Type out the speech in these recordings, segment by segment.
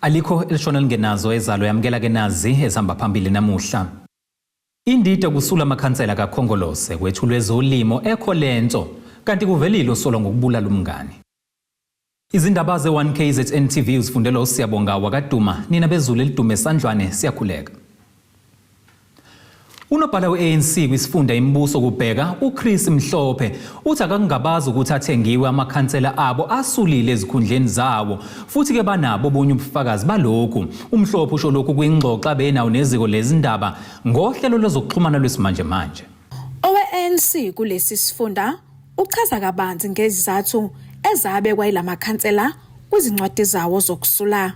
Alikho elishona lingenazo ezalo. Yamukela ke nazi ezihamba phambili namuhla. Indida kusula amakhansela kaKhongolose kwethulwe ezolimo eKholenso, kanti kuvelile usolwa ngokubulala umngani. Izindaba ze-1KZN TV uzifundelwa uSiyabonga wakaDuma. Nina bezulu elidume esandlwane, siyakhuleka. Unobhala we-ANC kwisifunda iMbuso Kubheka, uChris Mhlophe, uthi akakungabazi ukuthi athengiwe amakhansela abo asulile ezikhundleni zawo, futhi-ke banabo obunye ubufakazi balokhu. UMhlophe usho lokhu kwingxoxo abenawo neziko lezindaba ngohlelo lwezokuxhumana lwesimanjemanje. Owe-ANC kulesi sifunda uchaza kabanzi ngezizathu ezabekwa yilamakhansela kwizincwadi zawo zokusula.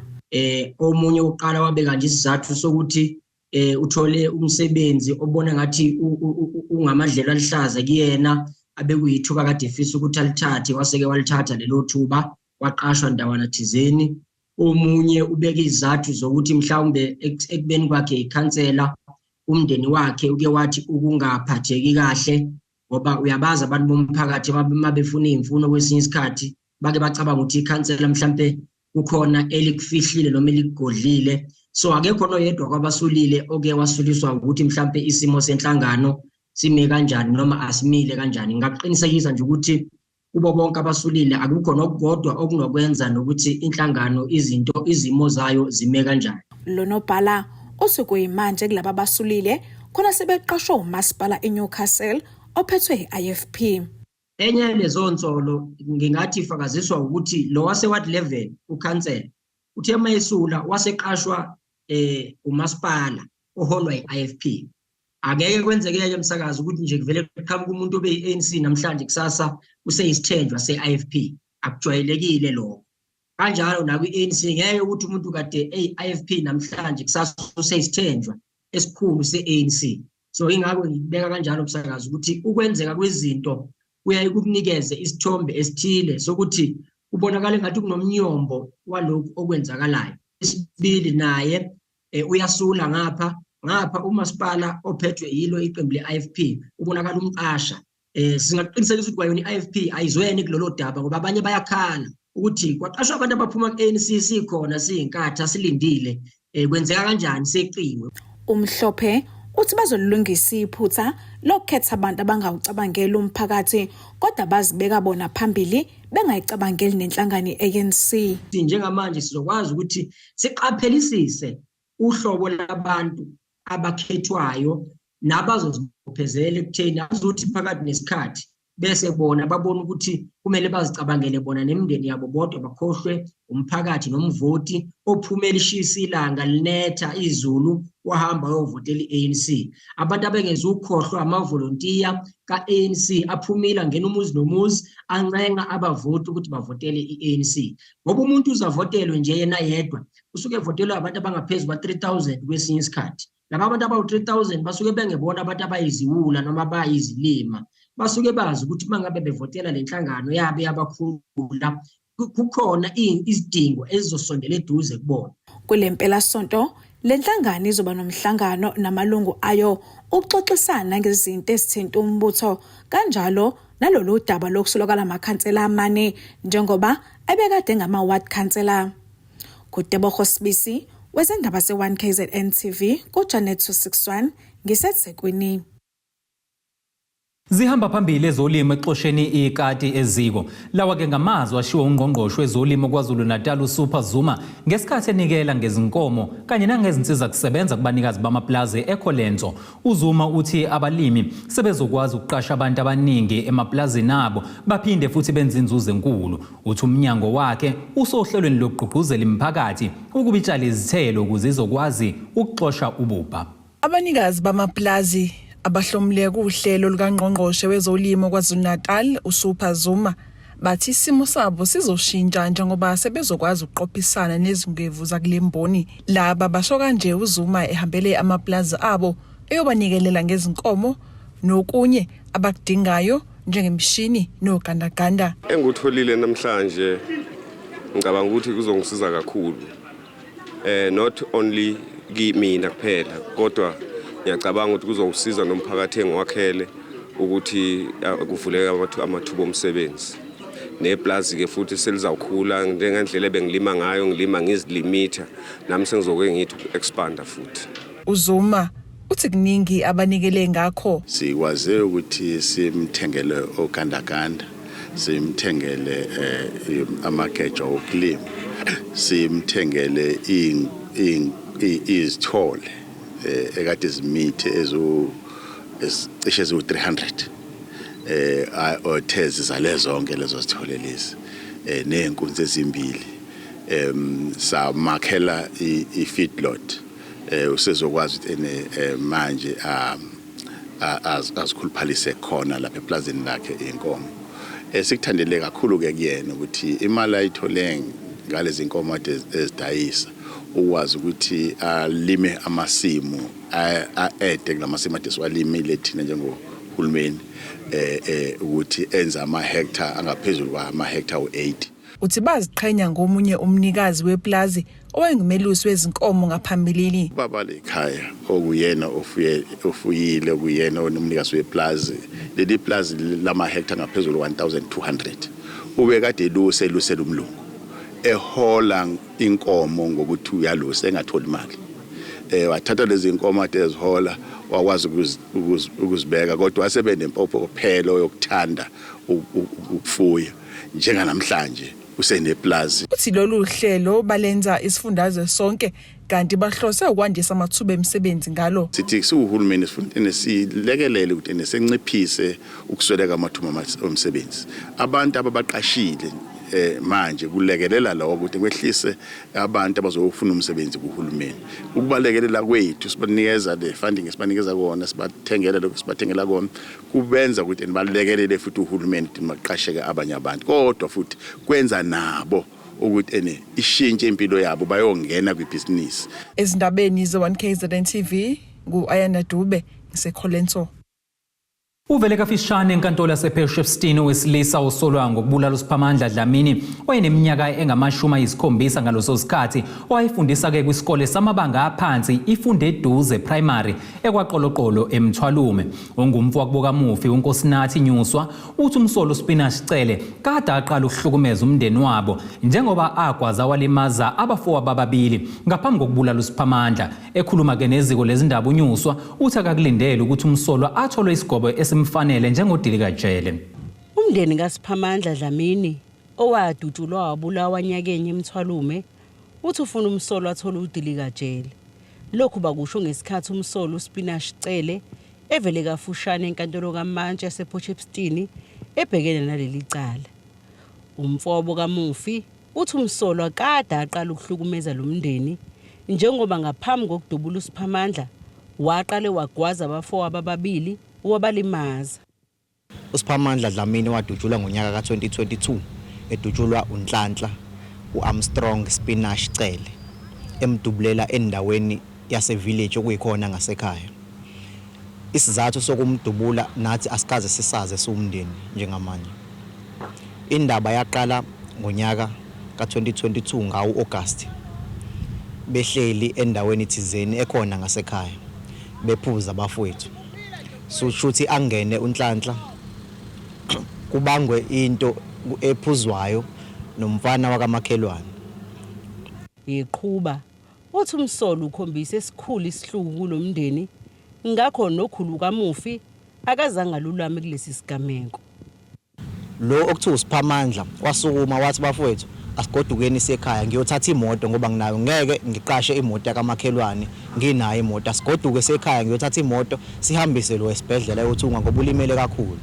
Omunye uqala wabeka nje isizathu sokuthi uthole umsebenzi obona ngathi ungamadlelo aluhlaza kuyena, abekuyithuba kade efisa ukuthi alithathe, waseke walithatha lelo thuba, waqashwa ndawana thizeni. Omunye ubeka izizathu zokuthi mhlawumbe ekubeni kwakhe ikhansela, umndeni wakhe uke wathi ukungaphatheki kahle, ngoba uyabazi abantu bomphakathi uma befuna iy'mfuno kwesinye isikhathi bake bacabanga ukuthi ikhansela mhlampe kukhona elikufihlile noma elikugodlile. So akekho noyedwa kwabasulile oke wasuliswa ukuthi mhlampe isimo senhlangano sime kanjani noma asimile kanjani. Ngingakuqinisekisa nje ukuthi kubo bonke abasulile akukho nokukodwa okunokwenza nokuthi inhlangano izinto izimo zayo zime kanjani. Lo nobhala uthi kuyimanje kulaba abasulile khona sebeqashwe umasipala eNewcastle ophethwe i-IFP. Enye yalezo nsolo ngingathi ifakaziswa ukuthi lo wase-ward 11 ukhansela uthe uma esula waseqashwa umasipala oholwa i-IFP. Angeke kwenzeke-ke msakazi ukuthi nje kuvele kuqhamuka umuntu obeyi-ANC namhlanje, kusasa useyisithenjwa se-IFP. Akujwayelekile lokho. Kanjalo nakwi-ANC ngeke ukuthi umuntu kade eyi-IFP namhlanje, kusasa useyisithenjwa esikhulu se-ANC. So ingakho ngibeka kanjalo msakazi ukuthi ukwenzeka kwezinto kuyaye kukunikeze isithombe esithile sokuthi kubonakala engathi kunomnyombo walokhu okwenzakalayo. Isibili naye uyasula ngapha ngapha umasipala ophethwe yilo iqembu le-IFP ubonakala umqasha. Singaqinisekisa ukuthi kwayona i-IFP ayizweni kulolo daba, ngoba abanye bayakhala ukuthi kwaqashwa abantu abaphuma ku-ANC, sikhona siyinkatha silindile, kwenzeka kanjani seqiwe. UMhlophe uthi bazolungisa iphutha lokukhetha abantu abangawucabangeli umphakathi kodwa bazibeka bona phambili, bengayicabangeli nenhlangano i-ANC. Njengamanje sizokwazi ukuthi siqaphelisise uhlobo labantu abakhethwayo nabazozibophezela ekutheni azothi phakathi nesikhathi bese bona babona ukuthi kumele bazicabangele bona nemindeni yabo bodwa, bakhohlwe umphakathi nomvoti ophumela ishisa ilanga linetha izulu wahamba wayovotela i-ANC. Abantu abengeze ukukhohlwa amavolontiya ka-ANC aphumile angena umuzi nomuzi ancenga abavoti ukuthi bavotele i-ANC, ngoba umuntu uzavotelwe nje yena yedwa usuke evotelwe abantu abangaphezu kwa-3000 kwesinye isikhathi. Laba abantu abawu-3000 basuke bengebona abantu abayiziwula noma abayizilima, basuke bazi ukuthi uma ngabe bevotela le nhlangano yabe yabakhulula kukhona izidingo ezizosondela eduze kubona. Kule mpelasonto le nhlangano izoba nomhlangano namalungu ayo ukuxoxisana ngezinto ezithinta umbutho, kanjalo nalolu daba lokusulwa kwalamakhansela amane njengoba ebekade ngama-ward councillor. KuTebogo Sibisi wezindaba ze-1 KZN TV kuJanet 261, ngiseThekwini. Zihamba phambili ezolimo exosheni ikati eziko. Lawa-ke ngamazwi ashiwo ungqongqoshe wezolimo KwaZulu-Natal uSuper Zuma ngesikhathi enikela ngezinkomo kanye nangezinsiza kusebenza kubanikazi bamapulazi eKholenso. UZuma uthi abalimi sebezokwazi ukuqasha abantu abaningi emaplazini abo baphinde futhi benze inzuzo enkulu. Uthi umnyango wakhe usohlelweni lokugqugquzela imiphakathi ukuba itshale izithelo ukuze izokwazi ukuxosha ububha. Abanikazi bamapulazi abahlomule kuhlelo lukaNgqongqoshe wezoLimo KwaZulu-Natal uSuper Zuma bathi isimo sabo sizoshintsha njengoba sebezokwazi ukuqophisana nezingwevu zakule mboni. Laba basho kanje uZuma ehambele amapulazi abo eyobanikelela ngezinkomo nokunye abakudingayo njengemishini nogandaganda. Engikutholile namhlanje ngicabanga ukuthi kuzongisiza kakhulu, not only kimina kuphela, kodwa ngiyacabanga ukuthi kuzowusiza nomphakathi engiwakhele ukuthi kuvuleke amathuba omsebenzi. Neplazi ke futhi selizawukhula njengendlela ebengilima ngayo, ngilima ngizilimitha, nami sengizoke ngithi uku-expanda futhi. UZuma uthi kuningi abanikele ngakho. Sikwaze ukuthi simthengele ogandaganda, simthengele amageja okulima, simthengele izithole ekade zimithe ezicishe ziwu-300, othe zizale zonke lezo zithole lezi, nezinkunzi ezimbili, samakhela i-feedlot, usezokwazi ukuthi ene manje azikhuluphalise khona lapha eplazini lakhe inkomo. Esikuthandele kakhulu ke kuyena ukuthi imali ayithole ngalezi inkomo ade ezidayisa, ukwazi ukuthi alime amasimu, a-ede kulamasimu ade siwalimile thina njengohulumeni, ukuthi enze ama-hectare angaphezulu kwama-hectare u-80. Uthi baziqhenya ngomunye umnikazi weplazi owayengumelusi wezinkomo ngaphambilini. Baba lekhaya okuyena ofuye ofuyile, okuyena onomnikazi weplazi leli, plazi lama-hectare ngaphezulu 1200, ube kade eluse, elusela umlungu, ehola inkomo ngokuthi uyalusa, engatholi imali. Wathatha lezi inkomo ade ezihola, wakwazi ukuzibeka, kodwa wasebe nempokophelo yokuthanda ukufuya. Njenganamhlanje useneplazi. Uthi lolu hlelo balenza isifundazwe sonke, kanti bahlose ukwandisa amathuba emisebenzi ngalo. Sithi siwuhulumeni sifuna silekelele ukuthi nesenciphise ukusweleka amathuba omsebenzi abantu ababaqashile. Manje kulekelela lokho ukuthi kwehlise abantu abazofuna umsebenzi kuhulumeni. Ukubalekelela kwethu, sibanikeza le funding esibanikeza kona, sibathengela lokho sibathengela kona, kubenza ukuthi balekelele futhi uhulumeni ukuthi maqasheke abanye abantu, kodwa futhi kwenza nabo ukuthi ene ishintshe impilo yabo, bayongena kwibhizinisi. Ezindabeni ze-1 KZN TV, ngu-Ayanda Dube, ngiseColenso. Uvele kafishane enkantolo yasePort Shepstone owesilisa osolwa ngokubulala uSiphamandla Dlamini owayeneminyaka engama-70 ngaleso sikhathi, owayefundisa-ke kwisikole samabanga aphansi iFunde Eduze Primary eKwaQoloqolo eMthwalume. Ongumfo wakubo kamufi uNkosinathi Nyuswa uthi umsolo uSpinash Cele kade aqala ukuhlukumeza umndeni wabo, njengoba agwaza walimaza abafowabo ababili ngaphambi kokubulala uSiphamandla. Ekhuluma-ke neziko lezindaba, uNyuswa uthi akakulindele ukuthi umsolwa atholwe isigwebo esimfanele njengodilikajele. Umndeni kaSiphamandla Dlamini owadutshulwa wabulawa nyakenye eMthwalume uthi ufuna umsolwa athole udilikajele. Lokhu bakusho ngesikhathi umsolwa uSpinash Cele evele kafushane enkantolo kamantshi yasePort Shepstone ebhekene naleli cala. Umfowabo kamufi uthi umsolwa kade aqala ukuhlukumeza lo mndeni, njengoba ngaphambi kokudubula uSiphamandla waqale wagwaza abafowabo ababili wabalimaza. USiphamandla Dlamini wadutshulwa ngonyaka ka-2022, edutshulwa uNhlanhla u-Armstrong Spinash Cele, emdubulela endaweni yase-village okuyikhona ngasekhaya. Isizathu sokumdubula nathi asikaze sisaze siwumndeni njengamanje. Indaba yaqala ngonyaka ka-2022 ngawo August, behleli endaweni thizeni ekhona ngasekhaya, bephuza abafowethu. So shuthi angene uNhlanhla, kubangwe into ephuzwayo nomfana wakamakhelwane. Iqhuba uthi umsolwa ukhombise esikhulu isihluku kulomndeni, ngakho nokhulu kamufi akazange alulame kulesi sigameko. Lo okuthiwa uSiphamandla wasukuma wathi, "Bafowethu, asigodukeni sekhaya, ngiyothatha imoto ngoba nginayo, ngeke ngiqashe imoto yakamakhelwane, nginayo imoto. Asigoduke sekhaya, ngiyothatha imoto, sihambise lo esibhedlela eyothungwa ngoba ulimele kakhulu."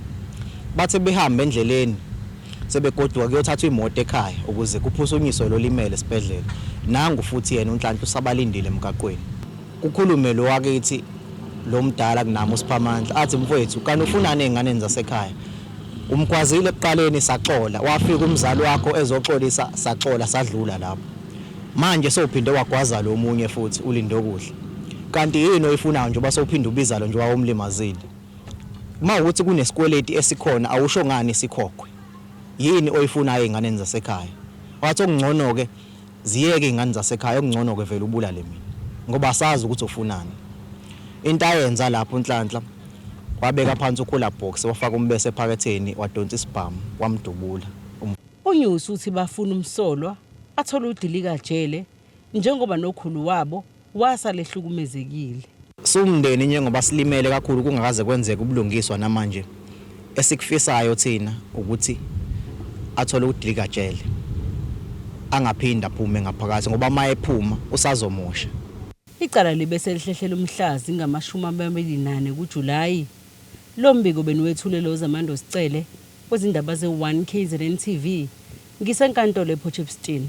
Bathe behamba endleleni sebegoduka kuyothathwa imoto ekhaya ukuze kuphuthunyiswe lo limele esibhedlela, nangu futhi yena uNhlanhla usabalindile emgaqweni. Kukhulume lo wakithi, lo mdala kunami, uSiphamandla, athi, "Mfowethu, kanti ufunani ey'nganeni zasekhaya? Umgwazile ekuqaleni, saxola, wafika umzali wakho ezoxolisa, saxola, sadlula lapho. Manje sowuphinde wagwaza lo munye futhi ulinde okuhle. Kanti yini oyifunayo njengoba sowuphinde ubiza lo njengoba umlimazile? Uma ukuthi kunesikweleti esikhona, awusho ngani sikhokhwe? Yini oyifunayo ey'nganeni zasekhaya?" Wathi, "Okungcono-ke ziyeke iy'ngane zasekhaya, okungcono-ke vele ubulale mina ngoba asazi ukuthi ufunani." Into ayenza lapho uNhlanhla, wabeka phansi ucooler box, wafaka umbese ephaketheni, wadonsa isibhamu, wamdubula. UNyusi uthi bafuna umsolwa athole udilikajele njengoba nokhulu wabo wasala ehlukumezekile. Siwumndeni njengoba silimele kakhulu kungakaze kwenzeke ubulungiswa namanje esikufisayo thina ukuthi athole udilikajele angaphinde aphume ngaphakathi ngoba uma ephuma usazomosha. Icala libe selihlehlela umhla zingama-24 kuJulayi. Lo mbiko beniwethulelwe uZamando Sicele wezindaba ze-1 KZN TV ngisenkantolo ePortshepstone.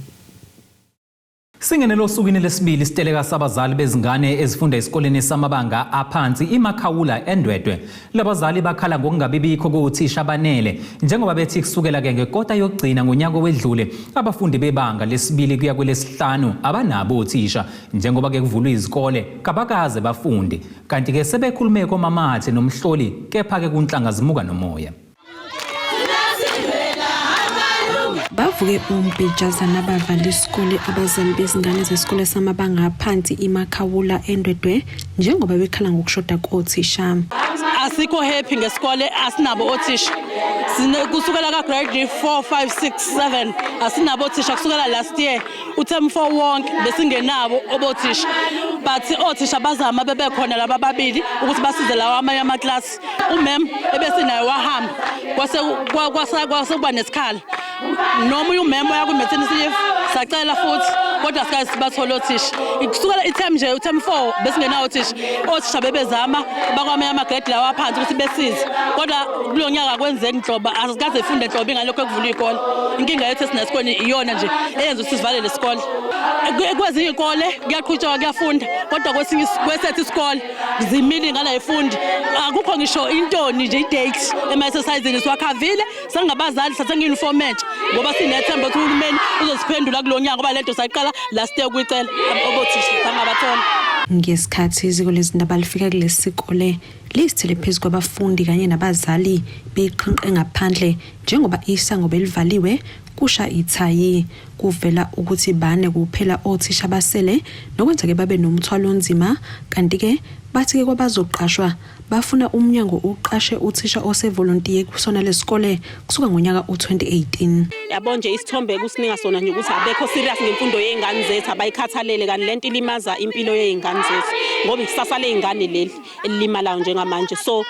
Singenele osukwini lesibili isiteleka sabazali bezingane ezifunda esikoleni samabanga aphansi iMakhawula eNdwedwe. Labazali bakhala ngokungabi bikho kothisha abanele njengoba bethi kusukela ke ngekota yokugcina ngonyaka owedlule abafundi bebanga lesibili kuya kwelesihlanu abanabo othisha njengoba ke kuvulwe izikole kabakaze bafunde kanti ke sebekhulume komamathe nomhloli kepha ke kunhlanga zimuka nomoya. Bavuke umbhejazana bavala isikole abazali bezingane zesikole samabanga aphansi iMakhawula eNdwedwe njengoba bekhala ngokushoda kothisha. Asikho happy ngesikole asinabo othisha. Kusukela ka-grade 4, 5, 6, 7 asinabo othisha kusukela last year uterm 4 wonke besingenabo obothisha but othisha bazama bebekhona laba ababili ukuthi basize lawa amanye amaklasi umem ebesinaye wahamba kwase kwase kwase kuba nesikhala noma umem oya kwi-maternity leave sacela futhi kodwa sikaze sibathole othisha kusukela i-term nje u-term 4 besingenawo othisha othisha bebezama bakwamanye amagrade lawa aphansi ukuthi besize kodwa kulo nyaka akwenzeki nhlobo asikaze ifunde nhlobo ingalokho ekuvulwa iy'kole inkinga yethu esinesikoleni iyona nje eyenza ukuthi sivale lesikole kwezinye iy'kole kuyaqhutshwa kuyafunda kodwa kwesinye kwesethu isikole zimile iy'ngane ayifundi akukho ngisho intoni nje i-date ema-exercisini siwakhavile sengabazali sithathe nge-uniform entsha ngoba sinethemba ukuthi uhulumeni uzosiphendula kulo nyaka ngoba le nto sayiqala last year kuyicela obothisha sangabathola. Ngesikhathi iziko lezindaba lifika kulesi sikole lizithele phezu kwabafundi kanye nabazali beqhinqe ngaphandle njengoba isango belivaliwe kusha ithayi. Kuvela ukuthi bane kuphela othisha abasele nokwenza-ke babe nomthwalo onzima kanti-ke bathi-ke kwabazoqashwa bafuna umnyango uqashe uthisha osevolontiye kusona lesikole kusuka ngonyaka u-2018. Yabo nje isithombe kusinika sona nje ukuthi abekho serious ngemfundo yey'ngane zethu abayikhathalele kanti lento ilimaza impilo yey'ngane zethu ngoba ikusasa ley'ngane leli elilimalayo njengamanje so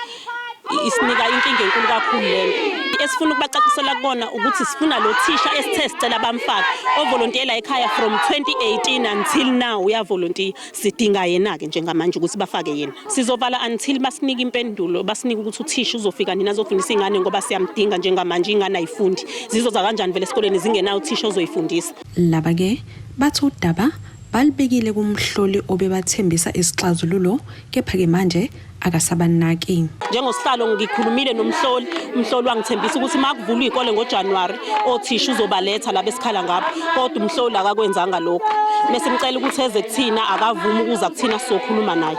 isinika inkinga enkulu kakhulu lento esifuna ukubacacisela kukona ukuthi sifuna lo thisha esithe sicela bamfake ovolontiyela ekhaya from 2018 until now uyavolontiya sidinga yena-ke njengamanje ukuthi bafake yena sizovala until basinike impendulo basinike ukuthi uthisha uzofika nini azofundisa iy'ngane ngoba siyamdinga njengamanje iy'ngane ayifundi zizoza kanjani vele esikoleni zingenayo uthisha ozoyifundisa Laba-ke bathi udaba balubikile kumhloli obebathembisa isixazululo kepha-ke manje akasabanaki. Njengosihlalo ngikhulumile nomhloli, umhloli wangithembisa ukuthi uma kuvulwa iy'kole ngoJanuwari othisha uzobaletha laba esikhala ngabo, kodwa umhloli akakwenzanga lokho. Mesimcela ukuthi eze kuthina akavumi ukuza kuthina sizokhuluma naye.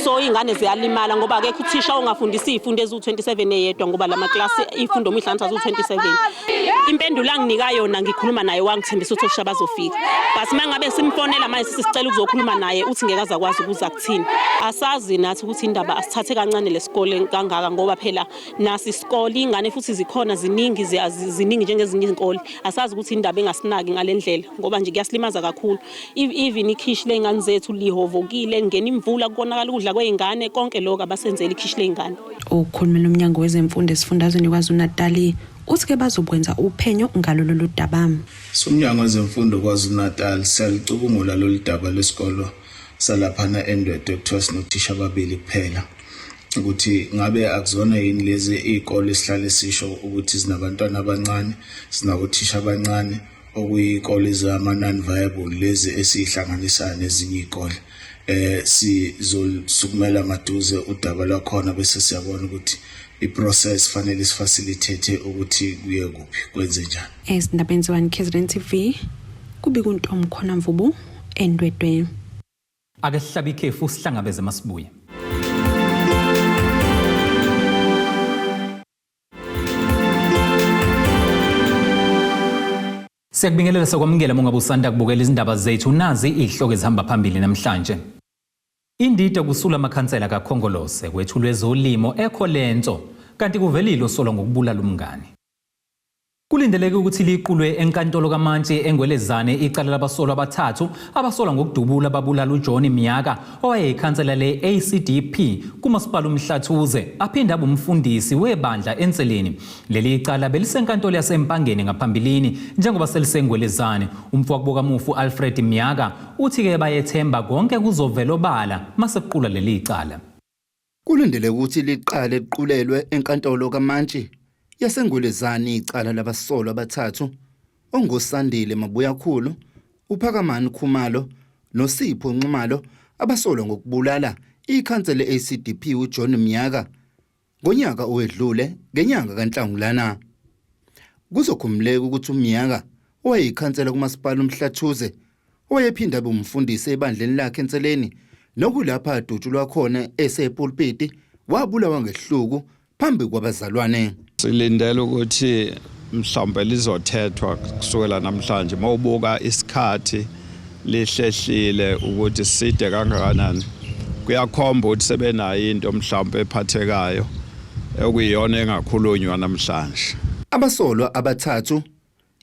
So iy'ngane ziyalimala ngoba akekho uthisha ongafundisa iy'fundo eziwu-27 eyedwa ngoba la maklasi iy'fundo uma ihlanganiswa ziwu-27. Impendulo anginika yona ngikhuluma naye wangithembisa ukuthi othisha bazofika. But uma ngabe simfonela manje sisicela ukuzokhuluma naye uthi ngeke aze akwazi ukuza kuthina. Asazi nathi ukuthi indaba asithathe kancane lesikole kangaka ngoba phela nasi isikole iy'ngane futhi zikhona ziningi ziningi njengezinye iy'kole. Asazi ukuthi indaba engasinaki ngale ndlela ngoba nje kuyasilimaza kakhulu. Even ikhishi ley'ngane zethu lihovokile kungena imvula konakala ukudla kwey'ngane konke lokho abasenzeli ikhishi ley'ngane. Okhulumela uMnyango wezeMfundo esifundazweni KwaZulu-Natali uthi-ke bazokwenza uphenyo ngalo lolu daba. Somnyango wezeMfundo KwaZulu-Natal siyalucubungula lolu daba lwesikolo salaphana eNdwedwe kuthiwa sinothisha ababili kuphela ukuthi ngabe akuzona yini lezi iy'kole esihlale sisho ukuthi zinabantwana abancane sinabothisha abancane okuyiy'kole zama-non-viable lezi esiy'hlanganisayo nezinye iy'kole eh sizosukumela maduze udaba lwakhona bese siyabona ukuthi i-process fanele isifacilitate ukuthi kuye kuphi kwenze njani. Ezindabeni ze-1 KZN TV kubika uNtomkhona Mvubu eNdwedwe. Ake sihlabe ikhefu sihlangabeze masibuye. Siyakubingelela sokwamukela uma usanda kubukela izindaba zethu nazi izihloko ezihamba phambili namhlanje. Indida kusula amakhansela kaKhongolose kwethulwe ezolimo eKholenso kanti kuvelile usolwa ngokubulala umngani. Kulindeleke ukuthi liqulwe enkantolo kaMantshi eNgwelezane icala labasolwa abathathu abasolwa ngokudubula babulala uJohn Mnyaka owayeyikhansela le-ACDP kumasipala uMhlathuze aphinde abe umfundisi webandla eNseleni. Leli icala belisenkantolo yaseMpangeni ngaphambilini njengoba seliseNgwelezane. Umfowabo kamufi Alfred Mnyaka uthi-ke bayethemba konke kuzovela obala masekuqulwa leli icala. Kulindeleke ukuthi liqale liqulelwe enkantolo kaMantshi yaseNgwelezane icala labasolwa abathathu ongoSandile Mabuyakhulu, uPhakamani Khumalo noSipho Nxumalo abasolwa ngokubulala ikhansela le-ACDP uJohn Mnyaka ngonyaka owedlule ngenyanga kaNhlangulana. Kuzokhumbuleka ukuthi uMnyaka owayeyikhansela kumasipala uMhlathuze owayephinda abe umfundisi ebandleni lakhe eNseleni nokulapha adutshulwa khona esepulpiti wabulawa ngehluku phambi kwabazalwane. Silindele ukuthi mhlawumbe lizothethwa kusukela namhlanje mawubuka isikhathi lihlehlile ukuthi side kangakanani kuyakhomba ukuthi sebenayo into mhlawumbe ephathekayo okuyiyona engakhulunywa namhlanje. Abasolwa abathathu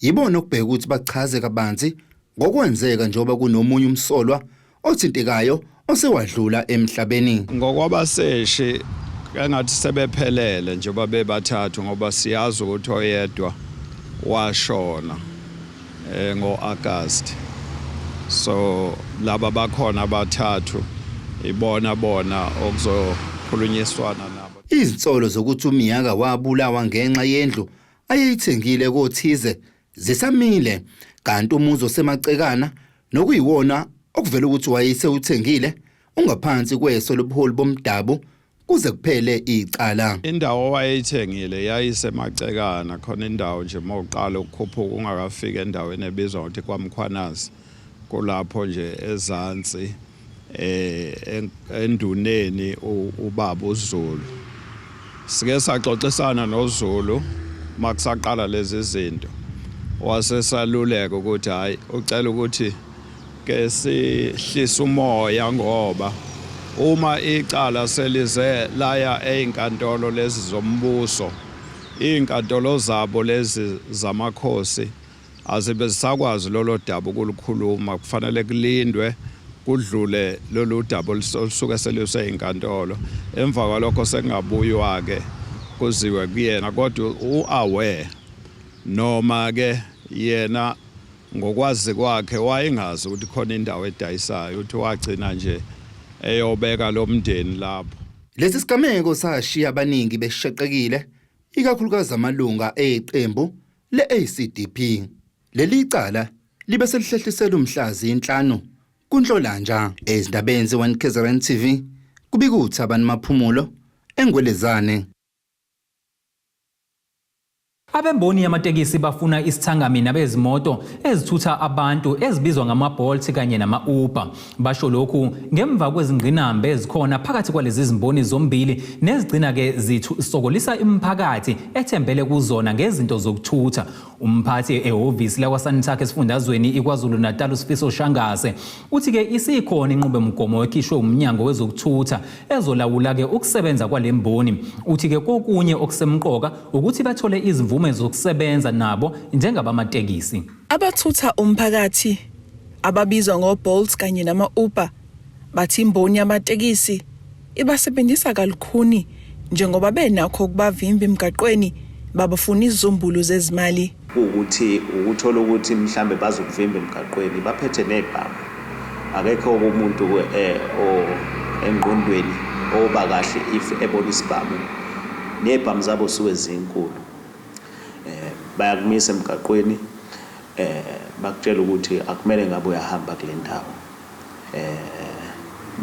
yibona okubheka ukuthi bachaze kabanzi ngokwenzeka njengoba kunomunye umsolwa othintekayo osewadlula emhlabeni. Ngokwabaseshi engathi sebephelele njengoba bebathathu ngoba siyazi ukuthi oyedwa washona ngo-August. So laba bakhona abathathu ibona bona okuzokhulunyiswana nabo. Izinsolo zokuthi uMiyaka wabulawa ngenxa yendlu ayeyithengile kothize zisamile kanti umuzi oseMacekana nokuyiwona okuvela ukuthi wayesewuthengile ungaphansi kweso lobuholi bomdabu kuze kuphele icala. Indawo owayeyithengile yayiseMacekana khona indawo nje mawuqala ukukhuphuka ungakafiki endaweni ebizwa ngokuthi kwaMkhwanazi kulapho nje ezansi enduneni ubaba uZulu. Sike saxoxisana noZulu makusaqala lezi zinto wasesaluleka ukuthi hayi ucela ukuthi ke sihlisa umoya ngoba uma icala selize laya ezinkantolo lezi zombuso izinkantolo zabo lezi zamakhosi azibe zisakwazi lolo daba ukulukhuluma kufanele kulindwe kudlule lolu daba olusuke seluseyinkantolo emva kwalokho sekungabuywa ke kuziwe kuyena kodwa u-aware noma ke yena ngokwazi kwakhe wayengazi ukuthi khona indawo edayisayo uthi wagcina nje eyobeka lo mndeni lapho. Lesi sigameko sashiya abaningi beshaqekile ikakhulukazi amalunga eqembu le-ACDP. Leli cala libe selihlehliselwa umhla zinhlanu kuNhlolanja. Ezindabeni ze-1 KZN TV kubika uThabani Maphumulo eNgwelezane. Abemboni yamatekisi bafuna isithangami nabezimoto ezithutha abantu ezibizwa ngama-Bolt kanye nama-Uber. Basho lokhu ngemva kwezingqinamba ezikhona phakathi kwalezi zimboni zombili nezigcina-ke zisokolisa imiphakathi ethembele kuzona ngezinto zokuthutha. Umphathi ehhovisi lakwaSantac esifundazweni iKwaZulu-Natal uSifiso Shangase uthi-ke isikhona inqubomgomo ekhishwe umnyango wezokuthutha ezolawula-ke ukusebenza kwale mboni. Uthi-ke kokunye okusemqoka ukuthi bathole izimvume zokusebenza nabo njengabamatekisi. Abathutha umphakathi ababizwa ngo-Bolt kanye nama-Uber bathi imboni yamatekisi ibasebenzisa kalukhuni njengoba benakho ukubavimba emgaqweni babafuna izizumbulu zezimali. Ukuthi ukuthola ukuthi mhlambe bazokuvimba emgaqweni baphethe nezibhamu akekho umuntu engqondweni oba kahle if ebona isibhamu nezibhamu zabo suke zinkulu bayakumisa emgaqweni bakutshela ukuthi akumele ngabe uyahamba kule ndawo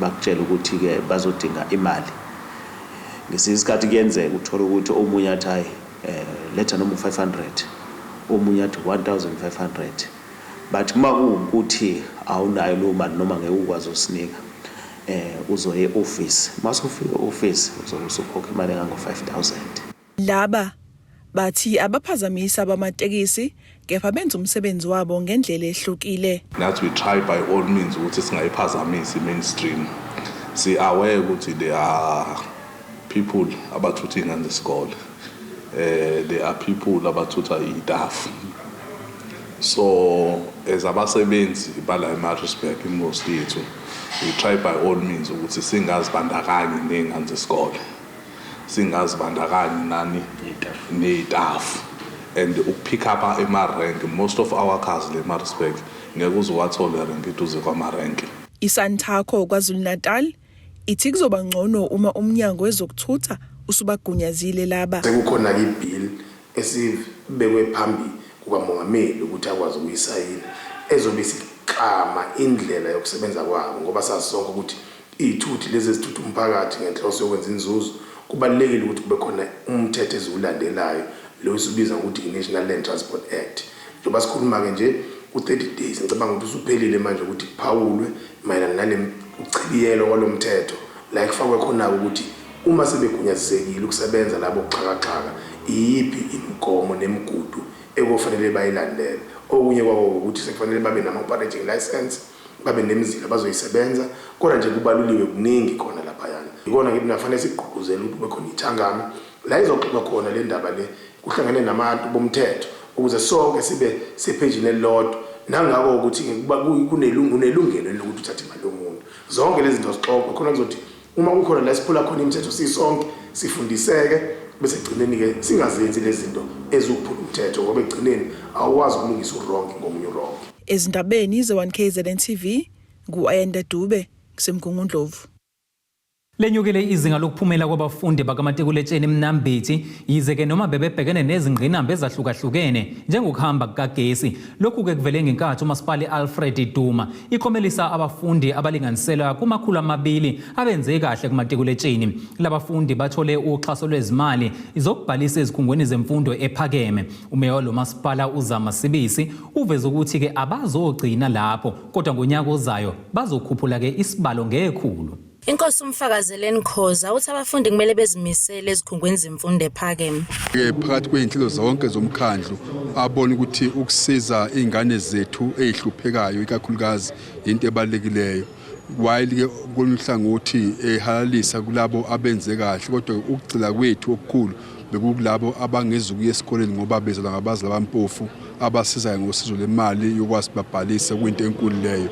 bakutshela ukuthi ke bazodinga imali ngesinye isikhathi kuyenzeka uthola ukuthi omunye athi hayi letha noma u500 omunye athi 1500 but uma kuwukuthi awunayo leyo mali noma ngeke ukwazi usinika uzoye e-office masufika e-office uzobe usukhokha imali engango 5000. Laba bathi abaphazamisa abamatekisi kepha benza umsebenzi wabo ngendlela ehlukile. Nathi we try by all means ukuthi singayiphazamisi mainstream. Si aware ukuthi there are people abathutha iy'ngane zesikole. There are people abathutha itafu. So as abasebenzi bala eMaritzburg, most yethu we try by all means ukuthi singazibandakanyi ney'ngane zesikole, singazibandakanyi nani ney'tafu and ukupick up ema-rank. Most of our cars le eMaritzburg ngeke uze uwathole rank eduze kwama-rank. ISantaco KwaZulu-Natal ithi kuzoba ngcono uma umnyango wezokuthutha usubagunyazile laba. Sekukhona ibill esibekwe phambi kukamongameli ukuthi akwazi ukuyisayina, ezobe isiklama indlela yokusebenza kwabo, ngoba sazi sonke ukuthi iy'thuthi lezi ezithutha umphakathi ngenhloso yokwenza inzuzo kubalulekile ukuthi kube khona umthetho eziwulandelayo, lo esiwubiza ngokuthi i-National Land Transport Act. Njengoba sikhuluma-ke nje, u-30 days ngicabanga ukuthi usuphelile manje ukuthi kuphawulwe mayelana nale uchibiyelo kwalo mthetho, la ekufakwe khona-ke ukuthi uma sebegunyazisekile ukusebenza labo kuxhakaxhaka, iyiphi imigomo nemigudu ekufanele bayilandele. Okunye kwako ukuthi sekufanele babe nama-operating license, babe nemizila abazoyisebenza, kodwa nje kubaluliwe kuningi khona laphayana. Ikona ngithi nafanele sigqugquzele ukuthi kube khona ithangami la izoxoxwa khona le ndaba le, kuhlangene nabantu bomthetho, ukuze sonke sibe sephejini elilodwa nangako ukuthi unelungelo lokuthi uthathe imali yomuntu. Zonke lezi zinto zixoxwe khona kuzothi uma kukhona la siphula khona imithetho sisonke sifundiseke, bese ekugcineni-ke singazenzi lezi zinto eziwukuphula umthetho, ngoba ekugcineni awukwazi ukulungisa uwrong ngomunye uwrong. Ezindabeni ze-1 KZN TV, ngu-Ayanda Dube, kuseMgungundlovu. Lenyukile izinga lokuphumela kwabafundi bakamatikuletsheni eMnambithi, yize-ke noma bebebhekene nezingqinamba ezahlukahlukene njengokuhamba kukagesi. Lokhu-ke kuvele ngenkathi umasipala i-Alfred Duma ikhomelisa abafundi abalinganiselwa kuma-200 abenze kahle kumatikuletsheni. Labafundi bathole uxhaso lwezimali zokubhalisa ezikhungweni zemfundo ephakeme. Umeya walo masipala uZama Sibisi uveze ukuthi-ke abazogcina lapho, kodwa ngonyaka ozayo bazokhuphula-ke isibalo ngekhulu. Inkosi uMfakazeleni Khoza uthi abafundi kumele bezimisele ezikhungweni zemfundo ephakeme. Ke phakathi kwey'nhlelo zonke zomkhandlu abona ukuthi ukusiza iy'ngane zethu ey'hluphekayo ikakhulukazi into ebalulekileyo. While-ke kolunye uhlangothi ehalalisa kulabo abenze kahle, kodwa ukugxila kwethu okukhulu bekukulabo abangezukuya esikoleni ngoba bezalwa ngabazali abampofu, abasizayo ngosizo lwemali yokwazi babhalise, kuyinto enkulu leyo.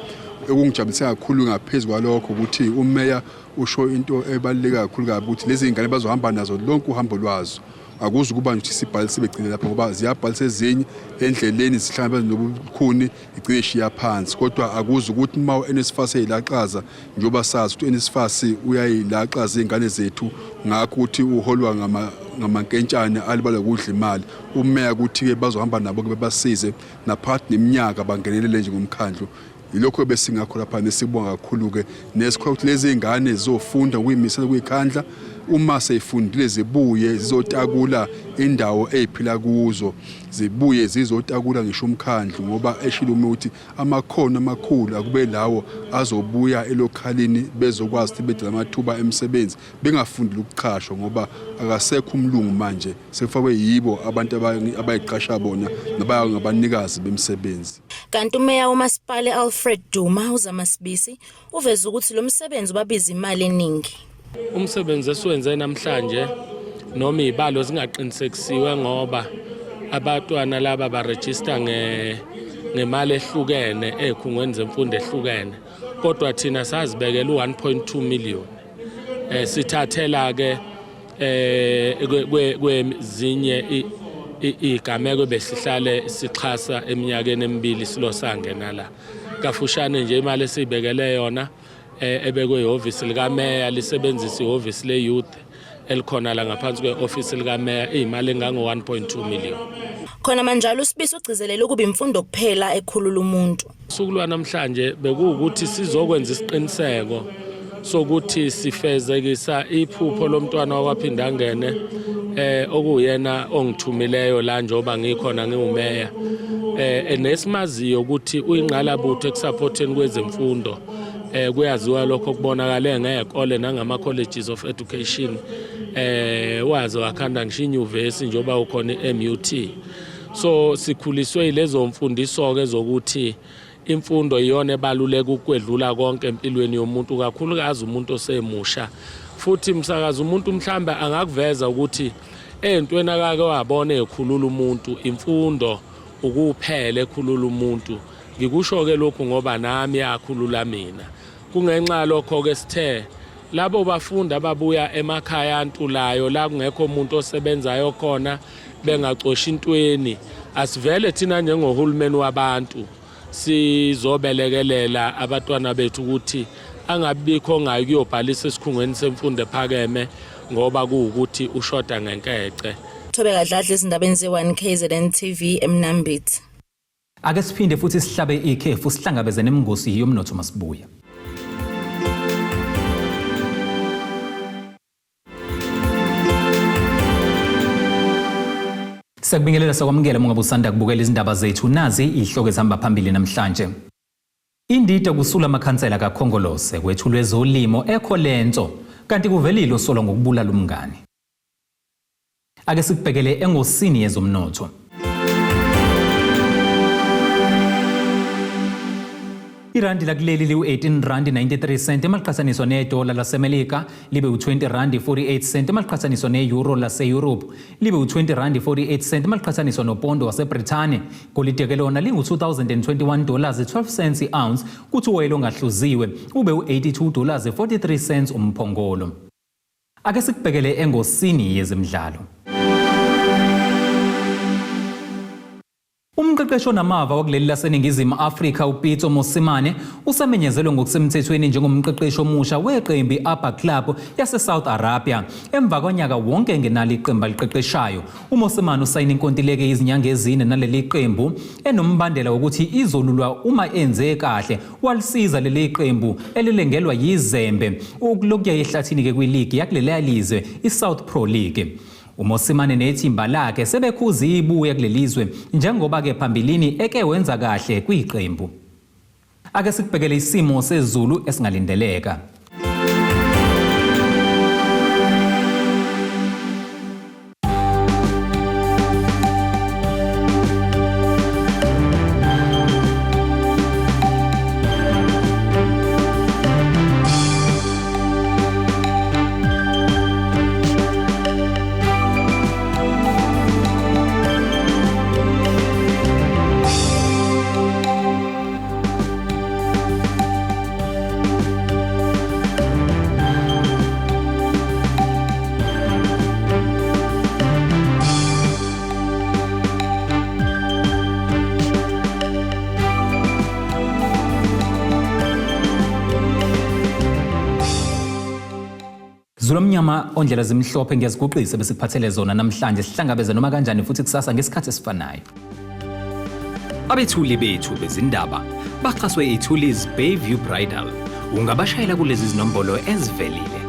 Okungijabulise kakhulu ngaphezu kwalokho ukuthi umeya usho into ebaluleke kakhulu kabi, ukuthi lezi ngane bazohamba nazo lonke uhambo lwazo. Akuzi ukuba nje ukuthi sibhalise begcine lapho, ngoba ziyabhalisa ezinye endleleni zihlangabezana nobukhuni, igcine ishiya phansi. Kodwa akuzi ukuthi uma u-NSFAS eyilaqaza, njengoba sazi ukuthi u-NSFAS uyayilaxaza iy'ngane zethu, ngakho ukuthi uholwa ngamankentshane alibalwa kudla imali. Umeya ukuthi-ke bazohamba nabo-ke bebasize naphakathi neminyaka, bangenelele njengomkhandlu. Yilokho besingakho lapha, nesibonga kakhulu-ke, nesikhola ukuthi lezi ngane zizofunda ngokuyimisela kuyikhandla. Uma seyifundile zibuye zizotakula indawo ey'phila kuzo, zibuye zizotakula ngisho umkhandlu, ngoba eshilo uma ukuthi amakhono amakhulu akube lawo azobuya elokhalini, bezokwazi ukuthi bedale amathuba emisebenzi, bengafundile ukuqhashwa, ngoba akasekho umlungu manje, sekufakwe yibo abantu abayiqasha bona nabangabanikazi bemisebenzi. Kanti umeya womasipala Alfred Duma uZama Sibisi uveze ukuthi lo msebenzi ubabiza imali eningi. Umsebenzi esiwenze namhlanje, noma izibalo zingaqinisekisiwe, ngoba abatwana laba barejista ngemali ehlukene ezikhungweni zemfundo ehlukene, kodwa thina sazibekela u-1.2 million, sithathela ke kwezinye igameko besihlale sixhasa eminyakeni emibili silo sangena la. Kafushane nje, imali esiyibekele yona ebekwe ihhovisi likameya, lisebenzisa ihhovisi le-youth elikhona la ngaphansi kwe-ofisi likameya, iyimali engango-1.2 million. Khona manjalo, uSibisi ugcizelele ukuba imfundo kuphela ekhulula umuntu. Usuku lwanamhlanje bekuwukuthi sizokwenza isiqiniseko sokuthi sifezekisa iphupho lomntwana wakwaPhindangene, okuyena ongithumileyo la njengoba ngikhona ngiwumeya, nesimaziyo ukuthi uyingqalabutho ekusupporteni kwezemfundo. Kuyaziwa lokho, kubonakale ngezikole nangama colleges of education, waze wakhanda ngisho inyuvesi njengoba ukhona i-MUT. So sikhuliswe yilezo mfundiso ke zokuthi imfundo iyona ebaluleka ukwedlula konke empilweni yomuntu, kakhulukazi umuntu osemusha. Futhi msakazi, umuntu mhlambe angakuveza ukuthi Entweni akake wabona ekhulula umuntu imfundo ukuphela ekhulula umuntu. Ngikusho-ke lokhu ngoba nami yakhulula mina. Kungenxa yalokho-ke sithe labo bafundi ababuya emakhaya antulayo la kungekho umuntu osebenzayo khona bengacoshi intweni, asivele thina njengohulumeni wabantu sizobelekelela abatwana bethu ukuthi angabikho ongayi kuyobhalisa esikhungweni semfundo ephakeme ngoba kuwukuthi ushoda ngenkece. Thobeka Dladla ezindabeni ze-1 KZN TV eMnambithi. Ake siphinde futhi sihlabe ikhefu sihlangabeze nemingosi yomnotho masibuya. Siyakubingelela sakwamukela uma ngabe usanda kubukela izindaba zethu nazi izihloko ezihamba phambili namhlanje. Indida kusula amakhansela kaKhongolose kwethulwe ezolimo eKholenso kanti kuvelile osolwa ngokubulala umngani. Ake sikubhekele engosini yezomnotho. Irandi lakuleli liwu-18 randi 93 cent emaliqhathaniswa nedola laseMelika libe u-20 randi 48 cent emaliqhathaniswa ne-euro lase-Europe libe u-20 randi 48 cent emaliqhathaniswa nopondo waseBrithani. Golide ke lona lingu-2021 dollars 12 cents i-ounce kuthi uwoyela ongahluziwe ube u-82 dollars 43 cents umphongolo. Ake sikubhekele engosini yezemidlalo. Umqeqeshi onamava wakuleli laseNingizimu Afrika uPitso Mosimane usemenyezelwe ngokusemthethweni njengomqeqeshi omusha weqembu i-Abha Club yase-South Arabia emva konyaka wonke engenalo iqembu aliqeqeshayo. UMosimane usayine inkontileka izinyanga ezine naleli qembu enombandela wokuthi izolulwa uma enze kahle walisiza leli qembu elilengelwa yizembe ukulokuya ehlathini-ke kwiligi yakuleliya lizwe i-South Pro League. UMosimane nethimba lakhe sebekhuza ibuya kulelizwe njengoba-ke phambilini eke wenza kahle kwiqembu. Ake sikubhekele isimo sezulu esingalindeleka. Zulu omnyama ondlela zimhlophe ngiyaziguqisa besikuphathele zona namhlanje sihlangabeze noma kanjani futhi kusasa ngesikhathi esifanayo. Abethuli bethu bezindaba baxhaswe iThulis Bayview Bridal. Ungabashayela kulezi zinombolo ezivelile.